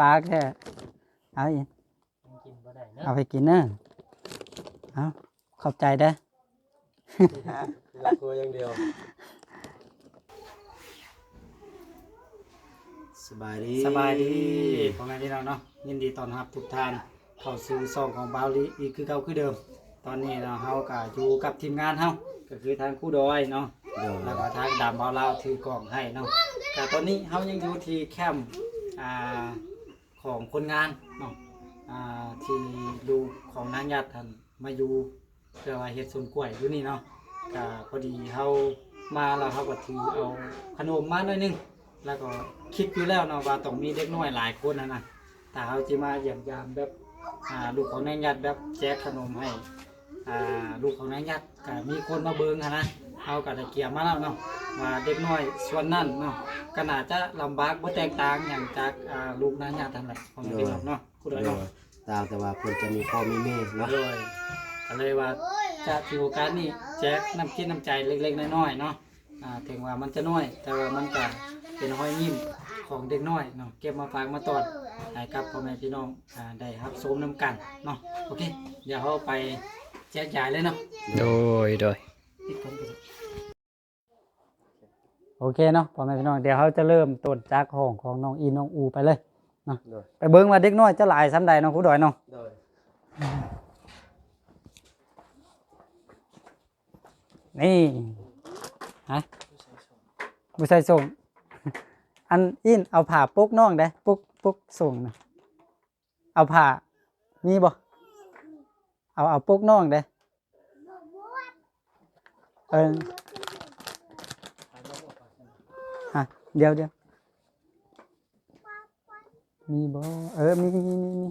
ປາກແທ້. ເອົາອີກ ມັນກິນບໍ່ໄດ້ເນາະ ເອົາໃຫ້ກິນເດີ. ເອົາ ຂອບໃຈເດີ. ເຮືອຄົວຢ່າງດຽວ. ສະບາຍດີ ສະບາຍດີພໍ່ແມ່ພີ່ນ້ອງເນາະ, ຍິນດີຕ້ອນຮັບທຸກທ່ານເຂົ້າສູ່ຊ່ອງຂອງບ່າວລີອີກຄືເກົ່າຄືເດີມ. ຕອນນີ້ເນາະ ເຮົາກໍຢູ່ກັບທີມງານເຮົາ ກໍຄືທາງຄູດອຍເນາະ ໂດຍ ແລ້ວກໍທາງດຳບ່າວລາວຖືກ້ອງໃຫ້ເນາະ. ກໍຕອນນີ້ເຮົາຍັງຢູ່ທີ່ແຄມ ອ່າ ຂອງຄົນງານເນາະ ອ່າ ທີ່ລູກຂອງນາງຍາດຫັ້ນມາຢູ່ ເພື່ອວ່າເຮັດສວນກ້ວຍຢູ່ນີ້ເນາະ. ກະພໍດີເຮົາມາແລ້ວ ເຮົາກໍຖືເອົາຂະໜົມມາໜ້ອຍໜຶ່ງ ແລ້ວກໍຄິດຢູ່ແລ້ວເນາະວ່າຕ້ອງມີເດັກນ້ອຍຫຼາຍຄົນຫັ້ນນະ ຖ້າເຮົາຊິມາຢ້ຽມຢາມແບບ ອ່າ ລູກຂອງນາງຍາດ ແບບແຈກຂະໜົມໃຫ້ ອ່າ ລູກຂອງນາງຍາດ ກະມີຄົນມາເບິ່ງຫັ້ນນະ. ເຮົາກະໄດ້ກຽມມາແລ້ວເນາະ ວ່າເດັກນ້ອຍສ່ວນນັ້ນເນາະ ກະໜ້າຈະລຳບາກ ບໍ່ແຕກຕ່າງຫຍັງຈາກ ອ່າ ລູກນາງຍາດຫັ້ນແຫຼະ ພໍ່ແມ່ພີ່ນ້ອງເນາະ ຜູ້ໃດເນາະ ໂດຍ ຕ່າງແຕ່ວ່າເພິ່ນຈະມີພໍ່ມີແມ່ເນາະ ໂດຍ ກໍເລີຍວ່າຈະຖືໂອກາດນີ້ແຈກນ້ຳຈິດນ້ຳໃຈເລັກໆນ້ອຍໆເນາະ. ອ່າ ເຖິງວ່າມັນຈະນ້ອຍ ແຕ່ວ່າມັນກະເປັນຮອຍຍິ້ມຂອງເດັກນ້ອຍເນາະ ເກັບມາຝາກມາຕ້ອນໃຫ້ກັບພໍ່ແມ່ພີ່ນ້ອງ ອ່າ ໄດ້ຮັບຊົມນຳກັນເນາະ. ໂອເຄ ດຽວເຮົາໄປແຈກຢາຍເລີຍເນາະ ໂດຍ ໂດຍ ໂອເຄເນາະ ພໍ່ແມ່ພີ່ນ້ອງ ດຽວເຮົາຈະເລີ່ມຕົ້ນຈາກຫ້ອງຂອງນ້ອງອີນ ນ້ອງອູໄປເລີຍເນາະ ໂດຍ ໄປເບິ່ງວ່າເດັກນ້ອຍຈະຫຼາຍສ່ຳໃດເນາະ ຄູດອຍເນາະ ໂດຍ. ນີ້ ຮະ ບໍ່ໃສ່ສົ້ງ. ອັນ ອີນ ເອົາຜ້າປົກນ້ອງເດ້ ປົກ ປົກສົ້ງນະ ເອົາຜ້າ ມີບໍ່? ເອົາ ເອົາປົກນ້ອງເດ້. ເອີ ຮະ ດຽວ ດຽວ ມີບໍ່? ເອີ ມີ ມີ ມີ ມີ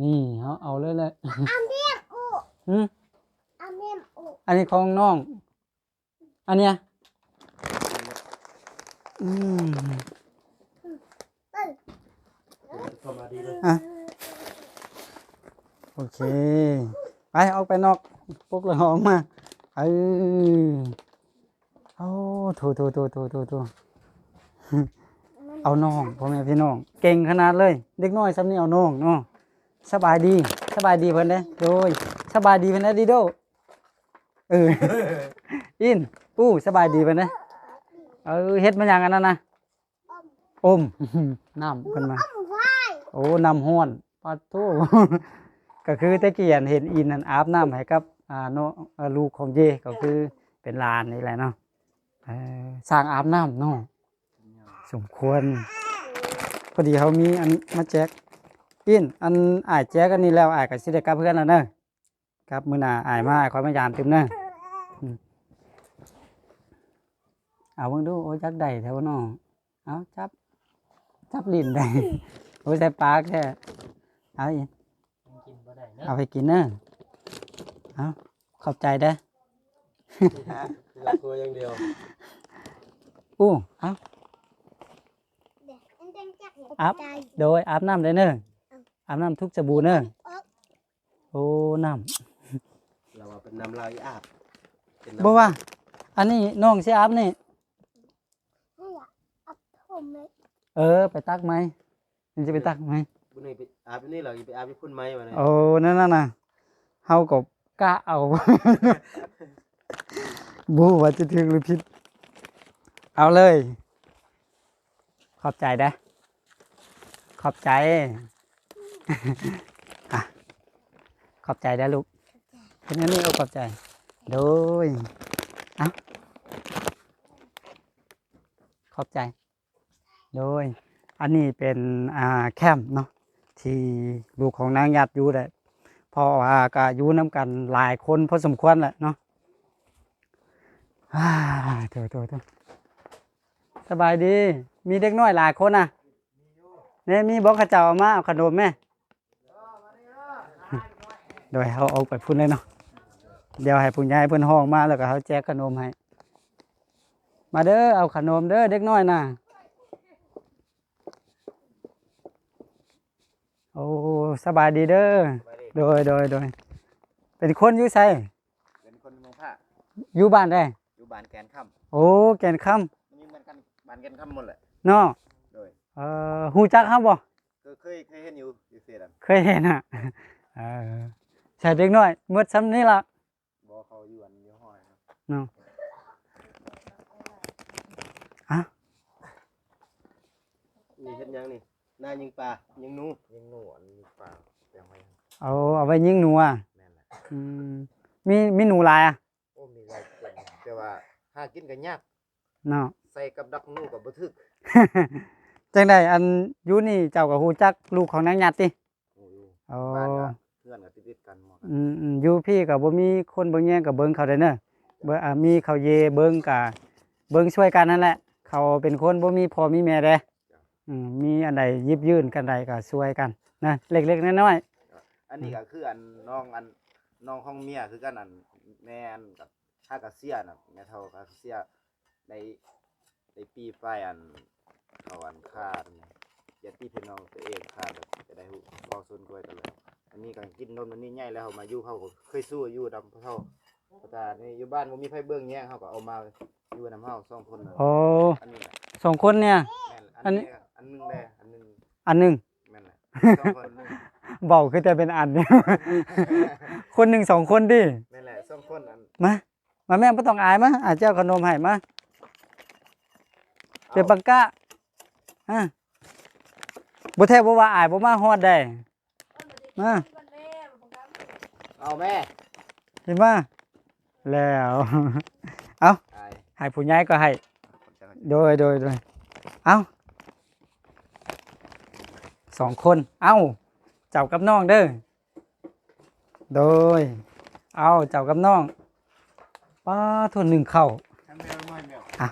ນີ້ ເຮົາເອົາເລີຍແຫຼະ. ອັນນີ້ອູ ຫື? ອັນນີ້ອູ ອັນນີ້ຂອງນ້ອງ. ອັນເນີ້ຍ ອືມ ອ່ະ ໂອເຄ ໄປ ອອກໄປນອກ ປຸກແລ້ວອອກມາ. ເອີ ໂອ້ ໂຖ ໂຖ ເອົານ້ອງ ພໍ່ແມ່ພີ່ນ້ອງ ເກັ່ງຂະໜາດເລີຍ ເດັກນ້ອຍຊ່ຳນີ້ເອົານ້ອງເນາະ. ສະບາຍດີ ສະບາຍດີເພິ່ນເດ້ ໂດຍ ສະບາຍດີເພິ່ນເດ້ ດີໂດ. ເອີ ອິນ ປູ ສະບາຍດີເພິ່ນເດ້. ເອີ ເຮັດມາຫຍັງອັນນັ້ນນະ? ອົມ ນ້ຳເພິ່ນມາ ໂອ້ ນ້ຳຮ້ອນ ປາດໂທ້. ກໍຄືແຕ່ກີ້ອັນເຫັນອິນນັ້ນອາບນ້ຳໃຫ້ກັບ ອ່າ ເນາະ ເອີ ລູກຂອງເຢ ກໍຄືເປັນຫຼານນີ້ແຫຼະເນາະ. ເອີ ຊ່າງອາບນ້ຳເນາະ ສົມຄວນ. ພໍດີເຮົາມີອັນມາແຈກ ອິນ ອັນອ້າຍແຈກອັນນີ້ແລ້ວ ອ້າຍກໍຊິໄດ້ກັບເຮືອນແລ້ວເດີ. ກັບມື້ໜ້າອ້າຍມາ ອ້າຍຄ່ອຍມາຢາມຕື່ມເດີ. ອືມ ເອົາເບິ່ງດູ ໂອ້ຍ ຢາກໄດ້ແທ້ບໍ່ນ້ອງ. ເອົາ ຈັບ ຈັບຫຼິ້ນໄດ້. ໂອ້ຍ ໃສ່ປາກແທ້. ເອົາອີກ ມັນກິນບໍ່ໄດ້ເນາະ ເອົາໃຫ້ກິນເດີ. ເອົາ ຂອບໃຈເດີ. ເຮືອຄົວຢ່າງດຽວ. ອູ້ ເອົາ ອາບ ໂດຍ ອາບນ້ຳໄດ້ເນີ ອາບນ້ຳທຸກສະບູເນີ. ໂອ້ ນ້ຳ ລາວວ່າເປັນນ້ຳລາວອີອາບ ເປັນນ້ຳ ບໍ່ວ່າ ອັນນີ້ນ້ອງຊິອາບນີ້ ເອີ ໄປຕັກໃໝ່ ມັນຈະໄປຕັກໃໝ່. ບໍ່ໄດ້ໄປອາບຢູ່ນີ້ ລາວຊິໄປອາບຢູ່ພຸ້ນໃໝ່ວ່າ. ໂອ້ ນັ້ນນະ ເຮົາກໍກະເອົາ ບໍ່ຮູ້ວ່າຈະຖືກຫຼືຜິດ ເອົາເລີຍ. ຂອບໃຈເດີ ຂອບໃຈ. ອ່ະ ຂອບໃຈເດີລູກ ເປັນອັນນີ້ ໂອ້ ຂອບໃຈ ໂດຍ. ເອົ້າ ຂອບໃຈ ໂດຍ. ອັນນີ້ເປັນ ອ່າ ແຄມເນາະ ທີ່ລູກຂອງນາງຍາດຢູ່ແຫຼະ ເພາະວ່າກໍຢູ່ນຳກັນຫຼາຍຄົນພໍສົມຄວນແຫຼະເນາະ. ອ່າ ໂທ້ໆໆ ສະບາຍດີ ມີເດັກນ້ອຍຫຼາຍຄົນນະ ນີ້ ມີບໍ່ ເຂົາເຈົ້າເອົາມາເອົາຂະໜົມແມ້. ໂດຍ ເຮົາອອກໄປພຸ້ນເລີຍເນາະ ດຽວໃຫ້ຜູ້ໃຫຍ່ເພິ່ນຮ້ອງມາ ແລ້ວກໍເຮົາແຈກຂະໜົມໃຫ້. ມາເດີ ເອົາຂະໜົມເດີ ເດັກນ້ອຍນະ. ໂອ້ ສະບາຍດີເດີ. ສະບາຍດີ ໂດຍ ໂດຍ ໂດຍ. ເປັນຄົນຢູ່ໃສ? ເປັນຄົນເມືອງພາກ. ຢູ່ບ້ານໃດ? ຢູ່ບ້ານແກ່ນຄຳ. ໂອ້ ແກ່ນຄຳ ນີ້ເໝືອນກັນ ບ້ານແກ່ນຄຳໝົດແຫຼະເນາະ. ໂດຍ. ເອີ ຮູ້ຈັກເຮົາບໍ່? ຍ ເຄີຍເຫັນຢູ່ ຢູ່ເຟສຫັ້ນ ເຄີຍເຫັນຫະ? ເອີ ໃສ່ເດັກນ້ອຍໝົດຊ່ຳນີ້ລະ ບໍ່ ເຂົາຢູ່ອັນຢູ່ຫ້ອຍເນາະ. ຮະ? ນີ້ເຮັດຫຍັງນີ້? ນາຍິງປາ ຍິງໜູ ຍິງໜູ ອັນຍິງປາ ແປງໄວ້. ເອົາ ເອົາໄວ້ຍິງໜູອະ? ແມ່ນແຫຼະ. ອືມ ມີ ມີໜູຫຼາຍອະ? ໂອ້ ມີຫຼາຍເຕັມ ແຕ່ວ່າຫາກິນກໍຍາກເນາະ ໃສ່ກັບດັກໜູກໍບໍ່ຖືກ. ຈັ່ງໃດ ອັນຢູ່ນີ້ເຈົ້າກໍຮູ້ຈັກລູກຂອງນາງຍາດຕິ? ໂອ້ ຢູ່ ໂອ້ ບ້ານກໍເຮືອນກໍຕິດໆກັນໝົດ. ອືມໆ ຢູ່ພີ້ກໍບໍ່ມີຄົນເບິ່ງແຍງ ກໍເບິ່ງເຂົາໄດ້ເນີ ເບິ່ງ ອ່າ ມີເຂົາເຢເບິ່ງ ກໍເບິ່ງຊ່ວຍກັນຫັ້ນແຫຼະ ເຂົາເປັນຄົນບໍ່ມີພໍ່ມີແມ່ເດ້. ເຈົ້າ. ອືມ ມີອັນໃດຢິບຍື່ນກັນໄດ້ກໍຊ່ວຍກັນນະ ເລັກໆນ້ອຍໆ. ອັນນີ້ກໍຄືອັນນ້ອງ ອັນນ້ອງຂອງເມຍຄືກັນ ອັນແມ່ ອັນ ຫາກະເສຍນະ ແມ່ເຖົ້າກະເສຍໃນ ໃນປີປາຍ ອັນເຂົາ ອັນຂ້າ ຍາດຕິພີ່ນ້ອງຕົວເອງຂ້າ ກໍຈະໄດ້ຮູ້ເວົ້າຊົນກ້ອຍກັນເລີຍ. ອັນນີ້ກໍກິນນົມ ອັນນີ້ໃຫຍ່ແລ້ວ ເຮົາມາຢູ່ ເຮົາກໍເຄີຍສູ້ຢູ່ນຳເຂົາ ແຕ່ນີ້ຢູ່ບ້ານບໍ່ມີໃຜເບິ່ງແຍງ ເຮົາກໍເອົາມາຢູ່ນຳເຮົາສອງຄົນ. ໂອ້ ອັນນີ້ແຫຼະ ສອງຄົນເນຍ. ແມ່ນ ອັນ ອັນນີ້ ອັນໜຶ່ງແຫຼະ ອັນໜຶ່ງ ອັນໜຶ່ງ. ແມ່ນແຫຼະ ສອງຄົນ ເວົ້າຄືແຕ່ເປັນອັນ ຄົນໜຶ່ງສອງຄົນຕິ? ແມ່ນແຫຼະ ສອງຄົນ. ອັນ ມາ ມາແມ່ ບໍ່ຕ້ອງອາຍ ມາ ອາ ເຈົ້າເອົາຂະໜົມໃຫ້ ມາ ເປັນບັງກະ ອາ ບໍ່ແທ້ບໍ່ວ່າອາຍ ບໍ່ມາຮອດໃດ ມາ ເອົາແມ່ ຂຶ້ນມາ ແລ້ວ ເອົາ ໃຫ້ຜູ້ໃຫຍ່ກໍໃຫ້ ໂດຍ ໂດຍ ໂດຍ ເອົາ ສອງຄົນ ເອົາ ເຈົ້າກັບນ້ອງເດີ ໂດຍ ເອົາ ເຈົ້າກັບນ້ອງ ປາໂທ ໜຶ້ງເຂົ້າ ອ່ະ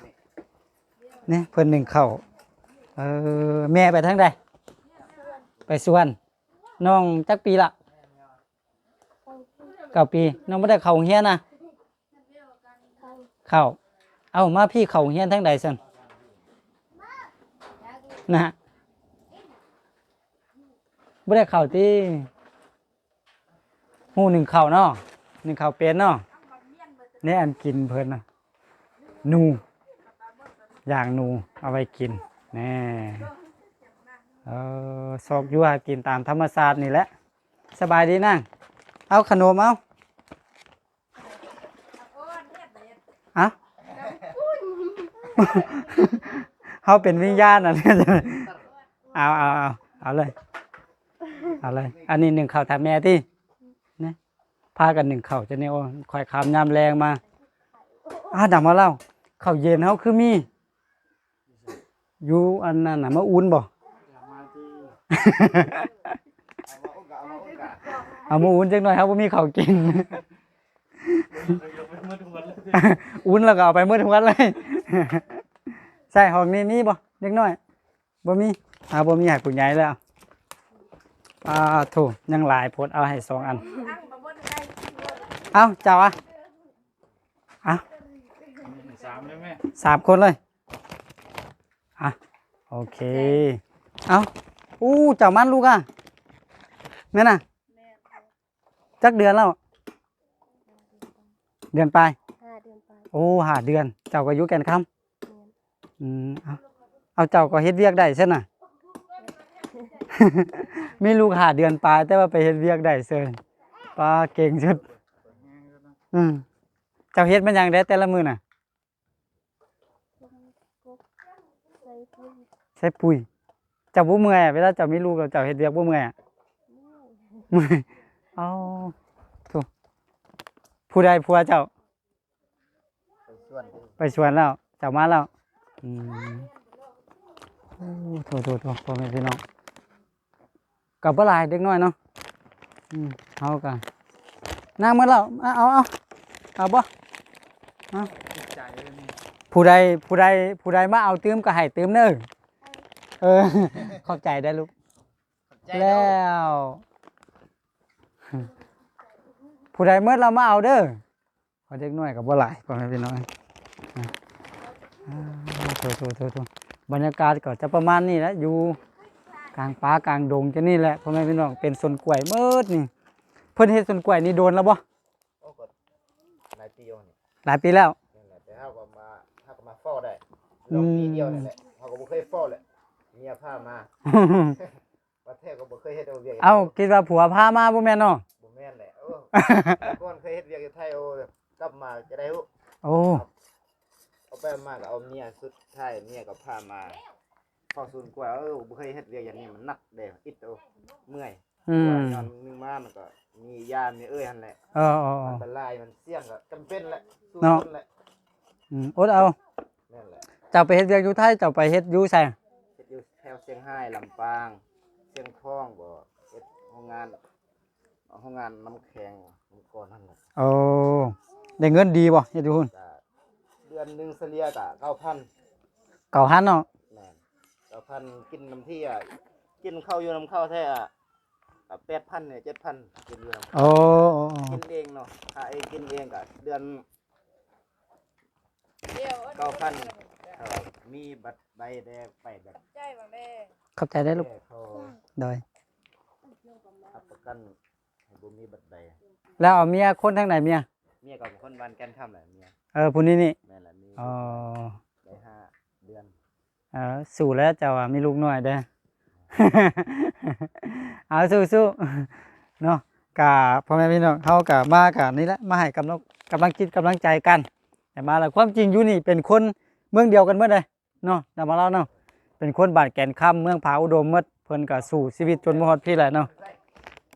ນີ້ເພິ່ນໜຶ້ງເຂົ້າ ເອີ ແມ່ໄປທາງໃດ? ໄປສວນ ນ້ອງຈັກປີລະ? ເກົ້າປີ. ນ້ອງບໍ່ໄດ້ເຂົ້າໂຮງຮຽນນະ? ເຂົ້າ. ເອົ້າ ມາພີ້ເຂົ້າໂຮງຮຽນທາງໃດຊັ້ນ? ນະ ບໍ່ໄດ້ເຂົ້າຕິ? ຮູ້ໜຶ້ງເຂົ້າເນາະ ໜຶ້ງເຂົ້າເປັນເນາະ. ແນວອັນກິນເພິ່ນນະ ໜູ ຢ່າງໜູເອົາໄວ້ກິນ ແນ່ ເອີ ຊອກຢູ່ຫາກິນຕາມທຳມະຊາດນີ້ແຫຼະ. ສະບາຍດີນາງ ເອົາຂະໜົມ ເອົາ ເອົາ ເຮົາເປັນວິນຍານອັນນີ້ ເອົາ ເອົາ ເອົາ ເອົາເລີຍ ເອົາເລີຍ. ອັນນີ້ໜຶ້ງເຂົ້າຖາມແມ່ຕິ ນີ້ ພາກັນໜຶ້ງເຂົ້າຈັ່ງນີ້. ໂອ້ ຂ້ອຍຄາມຍາມແລງມາ ອາ ດຳມາເລົ່າ ເຂົ້າເຢັນເຮົາຄືມີ ຢູ່ອັນນັ້ນນະ ມາອຸ່ນບໍ່? ເອົາມາອຸ່ນຈັກໜ່ອຍ ເຮົາບໍ່ມີເຂົ້າກິນ. ອຸ່ນແລ້ວກໍເອົາໄປໝົດຫວນເລີຍ. ໃສ່ຫ້ອງນີ້ມີບໍ່ເດັກນ້ອຍ? ບໍ່ມີ. ອາ ບໍ່ມີໃຫ້ຜູ້ໃຫຍ່ແລ້ວ. ອາ ໂທ້ ຍັງຫຼາຍໂພດ ເອົາໃຫ້ສອງອັນ. ເອົາ ເຈົ້າອະ ອະ ສາມເລີຍແມ່ ສາມຄົນເລີຍ. ອະ ໂອເຄ ເອົ້າ ອູ້ ເຈົ້າມັນລູກອະ ແມ່ນນະ? ແມ່ນ. ຈັກເດືອນແລ້ວ? ເດືອນປາຍ ຫ້າເດືອນປາຍ. ໂອ້ ຫ້າເດືອນ. ເຈົ້າກໍຢູ່ແກ່ນຄຳ? ແມ່ນ. ອືມ ເອົາ ເອົາ ເຈົ້າກໍເຮັດວຽກໄດ້ຊັ້ນນະ ມີລູກຫ້າເດືອນປາຍ ແຕ່ວ່າໄປເຮັດວຽກໄດ້ເສີຍ ປາ ເກັ່ງສຸດ. ອືມ ເຈົ້າເຮັດມາຫຍັງແດ່ແຕ່ລະມື້ນະ? ໃສ່ປຸ໋ຍ ໃສ່ປຸ໋ຍ. ເຈົ້າບໍ່ເມື່ອຍ ເວລາເຈົ້າມີລູກແລ້ວ ເຈົ້າເຮັດວຽກບໍ່ເມື່ອຍ? ເມື່ອຍ. ເອົ້າ ໂທ້ ຜູ້ໃດຜົວເຈົ້າ? ໄປສວນ ໄປສວນແລ້ວ ເຈົ້າມາແລ້ວ. ອືມ ໂອ້ ໂທ້ໆໆ ພໍ່ແມ່ພີ່ນ້ອງ ກໍບໍ່ຫຼາຍເດັກນ້ອຍເນາະ. ອືມ ເຮົາກໍ ນາງໝົດແລ້ວ ເອົາ ເອົາ ເອົາ ເອົາບໍ່? ເອົາ ໃຈເລີຍນີ້ ຜູ້ໃດ ຜູ້ໃດ ຜູ້ໃດມາເອົາຕື່ມກໍໃຫ້ຕື່ມເດີ. ເອີ ຂອບໃຈເດີລູກ. ຂອບໃຈເດີ. ແລ້ວ ຜູ້ໃດໝົດລະມາເອົາເດີ. ເພາະເດັກນ້ອຍກໍບໍ່ຫຼາຍ ພໍ່ແມ່ພີ່ນ້ອງ. ອ່າ ໂທ້ໆໆໆ ບັນຍາກາດກໍຈະປະມານນີ້ແຫຼະ ຢູ່ກາງປ່າກາງດົງຈັ່ງນີ້ແຫຼະ ພໍ່ແມ່ພີ່ນ້ອງ. ເປັນສວນກ້ວຍໝົດນີ້. ເພິ່ນເຮັດສວນກ້ວຍນີ້ດົນແລ້ວບໍ່? ໂອ້ ກໍຫຼາຍປີຢູ່ນີ້. ຫຼາຍປີແລ້ວ. ນັ້ນແຫຼະ ແຕ່ເຮົາກໍມາ ເຮົາກໍມາເຝົ້າໄດ້ ອືມ ລອງປີດຽວນີ້ແຫຼະ. ເຮົາກໍບໍ່ເຄີຍເຝົ້າແຫຼະ ເມຍພາມາ ວ່າແທ້ ເຄີຍເຮັດວຽກ ເອົ້າ ຄິດວ່າຜົວພາມາບໍ່ແມ່ນເນາະ? ບໍ່ແມ່ນແຫຼະ ໂອ້ ແຕ່ກ່ອນເຄີຍເຮັດວຽກຢູ່ໄທ ໂອ້ ກັບມາຈະໄດ້ຮູ້ ໂອ້ ເອົາໄປເອົາມາກໍເອົາເມຍ ສຸດທ້າຍເມຍກໍພາມາເຂົ້າສູນກວດ ເອີ ບໍ່ເຄີຍເຮັດວຽກຢ່າງນີ້ ມັນໜັກເດ້ ອິດ ໂອ້ ເມື່ອຍ ອືມ ຍ້ອນໜຶ່ງມາມັນກໍມີຍາມມີເອີ່ຍຫັ້ນແຫຼະ ເອີ ມັນອັນຕະລາຍ ມັນສ່ຽງ ກໍຈຳເປັນແຫຼະ ສູ້ ເນາະ ທົນແຫຼະ ອືມ ອົດເອົາ ແມ່ນແຫຼະ ເຈົ້າໄປເຮັດວຽກຢູ່ໄທ ເຈົ້າໄປເຮັດຢູ່ໃສ? ເຮັດຢູ່ແຖວຊຽງຮາຍ ລຳປາງ ຊຽງທອງບໍ ເຮັດໂຮງງານ ໂຮງງານນ້ຳແຂງນ້ຳກ້ອນຫັ້ນແຫຼະ ໂອ້ ໄດ້ເງິນດີບໍ່ ເຮັດຢູ່ພຸ້ນ? ກໍເດືອນໜຶ່ງສະເລ່ຍກໍເກົ້າພັນ ເກົ້າພັນເນາະ ແມ່ນ ເກົ້າພັນ ກິນນຳທີ່ ກິນເຂົ້າຢູ່ນຳເຂົາແທ້ ກໍແປດພັນ ເຈັດພັນ ກິນຢູ່ນຳ ໂອ້ ໂອ້ ໂອ້ ກິນເອງເນາະ ຖ້າເອງກິນເອງກໍເດືອນ ເກົ້າພັນ ເອີ ມີບັດໃບແດ່ ໄປແບບ ຂອບໃຈເດີລູກ ໂດຍ ຮັບປະກັນໃຫ້ບໍ່ມີບັດໃບ ແລ້ວເອົາເມຍຄົນທາງໃດເມຍ? ເມຍກໍຄົນບ້ານແກ່ນຄຳແຫຼະເມຍ ເອີ ຜູ້ນີ້ນີ້ ແມ່ນແຫຼະ ມີ ອໍ ໄດ້ຫ້າເດືອນ ເອີ ສູ້ແລ້ວເຈົ້າວ່າມີລູກນ້ອຍເດີ ເອົາ ສູ້ໆ ເນາະ ກະພໍ່ແມ່ພີ່ນ້ອງ ເຮົາກະມາກະນີ້ແຫຼະ ມາໃຫ້ກຳລັງ ກຳລັງຈິດກຳລັງໃຈກັນ ແຕ່ມາແລ້ວ ຄວາມຈິງຢູ່ນີ້ເປັນຄົນເມືອງດຽວກັນເໝິດເດ້ເນາະ ນຳມາລາວເນາະ ເປັນຄົນບ້ານແກ່ນຄຳ ເມືອງຜາອຸດົມເໝິດ ເພິ່ນກະສູ້ຊີວິດຈົນມາຮອດພີ້ແຫຼະເນາະ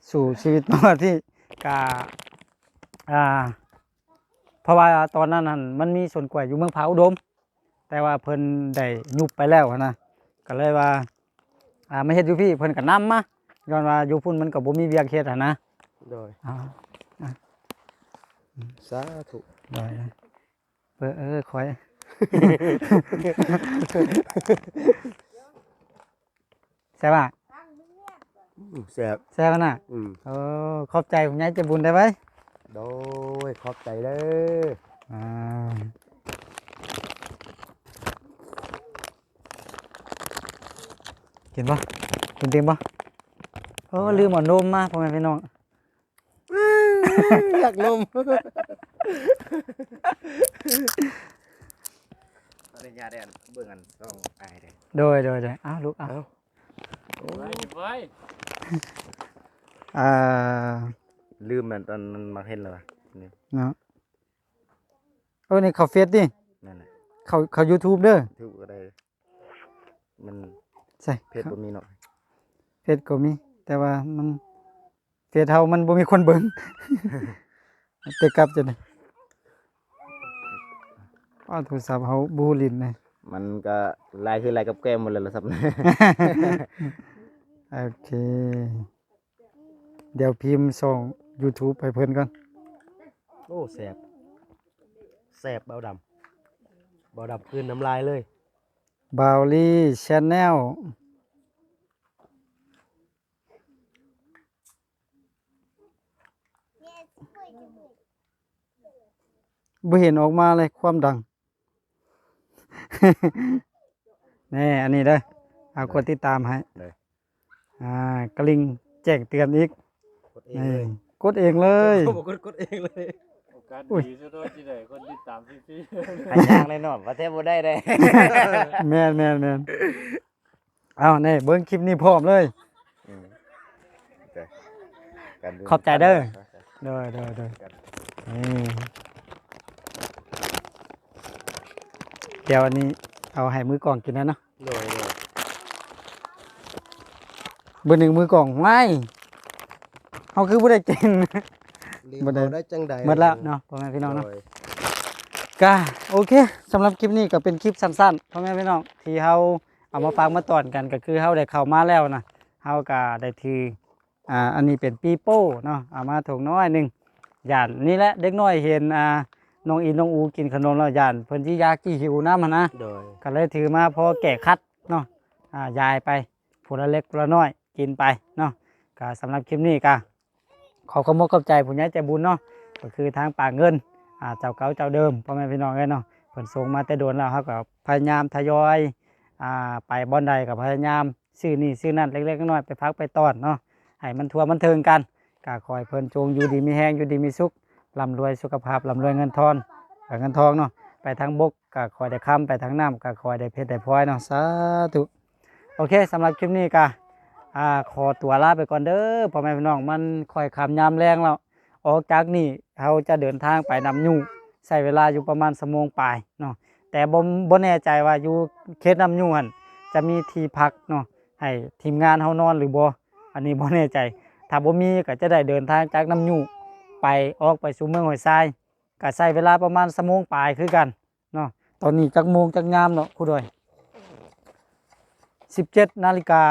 ສູ້ຊີວິດມາຮອດພີ້ ກະ ອ່າ ເພາະວ່າຕອນນັ້ນຫັ້ນ ມັນມີສວນກ້ວຍຢູ່ເມືອງຜາອຸດົມ ແຕ່ວ່າເພິ່ນໄດ້ຍຸບໄປແລ້ວຫັ້ນນະ ກໍເລີຍວ່າ ອ່າ ມາເຮັດຢູ່ພີ້ ເພິ່ນກໍນຳມາ ຍ້ອນວ່າຢູ່ພຸ້ນມັນກໍບໍ່ມີວຽກເຮັດຫັ້ນນະ ໂດຍ ອ່າ ອ່າ ສາທຸ ໂດຍ ເອີ ເອີ ຂ້ອຍ ແຊບບໍ່? ອືມ ແຊບ ແຊບນະ ອືມ ໂອ້ ຂອບໃຈຜູ້ໃຫຍ່ໃຈບຸນໄດ້ໄວ ໂດຍ ຂອບໃຈເດີ ອ່າ ກິນບໍ່? ກິນຕິ່ມບໍ່? ໂອ້ ລືມເອົານົມມາ ພໍ່ແມ່ພີ່ນ້ອງ ຢາກນົມ ຂໍອະນຸຍາດເດີ ເບິ່ງອັນຊ່ອງອ້າຍເດີ ໂດຍ ໂດຍ ໂດຍ ເອົາລູກ ເອົາ ເອົາ ໂອ້ຍ ໄວ ອ່າ ລືມອັນຕອນມັນມັກເຫັນແລ້ວວະ ນີ້ເນາະ ເອີ ນີ້ເຂົ້າເຟສຕິ ນັ້ນແຫຼະ ເຂົ້າ ເຂົ້າຢູທູບເດີ ຢູທູບກໍໄດ້ ມັນ ໃສ່ ເຟສບໍ່ມີເນາະ ເຟສກໍມີ ແຕ່ວ່າມັນ ເຟສເຮົາມັນບໍ່ມີຄົນເບິ່ງ ເຕະກັບຈັ່ງໃດ ອ້າ ໂທລະສັບເຮົາບໍ່ຮູ້ຫຼິ້ນເດ້ ມັນກໍຫຼາຍຄືຫຼາຍກັບແກ້ມໝົດແລ້ວລະສັບ ໂອເຄ ດຽວພິມຊ່ອງຢູທູບໃຫ້ເພິ່ນກ່ອນ ໂອ້ ແຊບ ແຊບ ບ່າວດຳ ບ່າວດຳກືນນ້ຳລາຍເລີຍ ບ່າວລີ Channel ບໍ່ເຫັນອອກມາເລີຍ ຄວາມດັງ ແນ່ ອັນນີ້ເດີ ເອົາ ກົດຕິດຕາມໃຫ້ ເດີ ອ່າ ກະລິ່ງແຈ້ງເຕືອນອີກ ກົດເອງເລີຍ ນີ້ ກົດເອງເລີຍ ບໍ່ກົດ ກົດເອງເລີຍ ໂອກາດດີສຸດໂຕທີ່ໄດ້ຄົນຕິດຕາມຟຣີໆ ຫາຍາກແນ່ນອນ ວ່າແທ້ບໍ່ໄດ້ເດ້ ແມ່ນໆໆ ເອົາ ນີ້ເບິ່ງຄລິບນີ້ພ້ອມເລີຍ ອືມ ໂອເຄ ຂອບໃຈເດີ ໂດຍ ໂດຍ ໂດຍ ນີ້ ດຽວອັນນີ້ເອົາໃຫ້ມືກ້ອງກິນແລ້ວເນາະ ໂດຍ ໂດຍ ເບີໜຶ່ງມືກ້ອງ ຫວາຍ ເຮົາຄືບໍ່ໄດ້ກິນ ລືມ ບໍ່ໄດ້ ເອົາໄດ້ຈັ່ງໃດ ໝົດແລ້ວເນາະ ພໍ່ແມ່ພີ່ນ້ອງເນາະ ໂດຍ ກະໂອເຄ ສຳລັບຄລິບນີ້ກໍເປັນຄລິບສັ້ນໆ ພໍ່ແມ່ພີ່ນ້ອງ ທີ່ເຮົາເອົາມາຝາກມາຕ້ອນກັນ ກໍຄືເຮົາໄດ້ເຂົ້າມາແລ້ວນະ ເຮົາກໍໄດ້ຖື ອ່າ ອັນນີ້ເປັນປີໂປ້ເນາະ ເອົາມາຖົງນ້ອຍໜຶ່ງ ຢ້ານນີ້ແຫຼະ ເດັກນ້ອຍເຫັນ ອ່າ ນ້ອງອິນນ້ອງອູກິນຂະໜົມແລ້ວ ຢ້ານເພິ່ນຊິຢາກຊິຫິວນຳຫັ້ນນະ ໂດຍ ກໍເລີຍຖືມາພໍແກ້ຂັດເນາະ ອ່າ ຢາຍໄປ ຜູ້ລະເລັກຜູ້ລະນ້ອຍ ກິນໄປເນາະ ກໍສຳລັບຄລິບນີ້ກໍ ຂໍຂອບອົກຂອບໃຈຜູ້ໃຫຍ່ໃຈບຸນເນາະ ກໍຄືທາງປາເງິນ ອ່າ ເຈົ້າເກົ່າເຈົ້າເດີມ ພໍ່ແມ່ພີ່ນ້ອງເອີຍເນາະ ເພິ່ນສົ່ງມາແຕ່ດົນແລ້ວ ເຮົາກໍພະຍາຍາມທະຍອຍ ອ່າ ໄປບ່ອນໃດກໍພະຍາຍາມຊື້ນີ້ຊື້ນັ້ນເລັກໆນ້ອຍໆ ໄປຝາກໄປຕ້ອນເນາະ ໃຫ້ມັນທົ່ວມັນເຖິງກັນ ກໍຂໍໃຫ້ເພິ່ນຈົ່ງຢູ່ດີມີແຮງ ຢູ່ດີມີສຸກ ລ່ຳລວຍສຸຂະພາບ ລ່ຳລວຍເງິນທອນ ເງິນທອງເນາະ ໄປທາງບົກ ກໍຂໍໃຫ້ໄດ້ຄຳ ໄປທາງນ້ຳກໍຂໍໃຫ້ໄດ້ເພັດໄດ້ພອຍເນາະ ສາທຸ ໂອເຄ ສຳລັບຄລິບນີ້ກໍ ອ່າ ຂໍຕົວລາໄປກ່ອນເດີພໍ່ແມ່ພີ່ນ້ອງ ມັນຄ່ອຍຄ່ຳຍາມແລງແລ້ວ. ອອກຈາກນີ້ເຮົາຈະເດີນທາງໄປນ້ຳຍຸ ໃຊ້ເວລາຢູ່ປະມານຊົ່ວໂມງປາຍເນາະ ແຕ່ບໍ່ ບໍ່ແນ່ໃຈວ່າຢູ່ເຂດນ້ຳຍຸຫັ້ນຈະມີທີ່ພັກເນາະ ໃຫ້ທີມງານເຮົານອນຫຼືບໍ່ ອັນນີ້ບໍ່ແນ່ໃຈ. ຖ້າບໍ່ມີກໍຈະໄດ້ເດີນທາງຈາກນ້ຳຍຸໄປ ອອກໄປສູ່ເມືອງຫ້ວຍຊາຍ ກໍໃຊ້ເວລາປະມານຊົ່ວໂມງປາຍຄືກັນເນາະ. ຕອນນີ້ຈັກໂມງຈັກຍາມເນາະຄູດອຍ? ສິບເຈັດນາລິກາ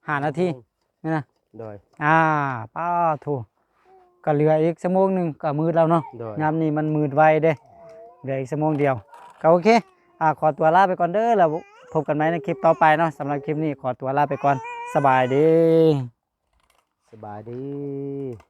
ຫ້ານາທີແມ່ນນະ? ໂດຍ ອ່າ ປ້າໂທ້ ກໍເຫຼືອອີກຊົ່ວໂມງໜຶ່ງກໍມືດແລ້ວເນາະ. ໂດຍ ຍາມນີ້ມັນມືດໄວເດ້ ເຫຼືອອີກຊົ່ວໂມງດຽວ ກໍໂອເຄ. ອ່າ ຂໍຕົວລາໄປກ່ອນເດີ ແລ້ວພົບກັນໃໝ່ໃນຄລິບຕໍ່ໄປເນາະ. ສຳລັບຄລິບນີ້ຂໍຕົວລາໄປກ່ອນ ສະບາຍດີ ສະບາຍດີ.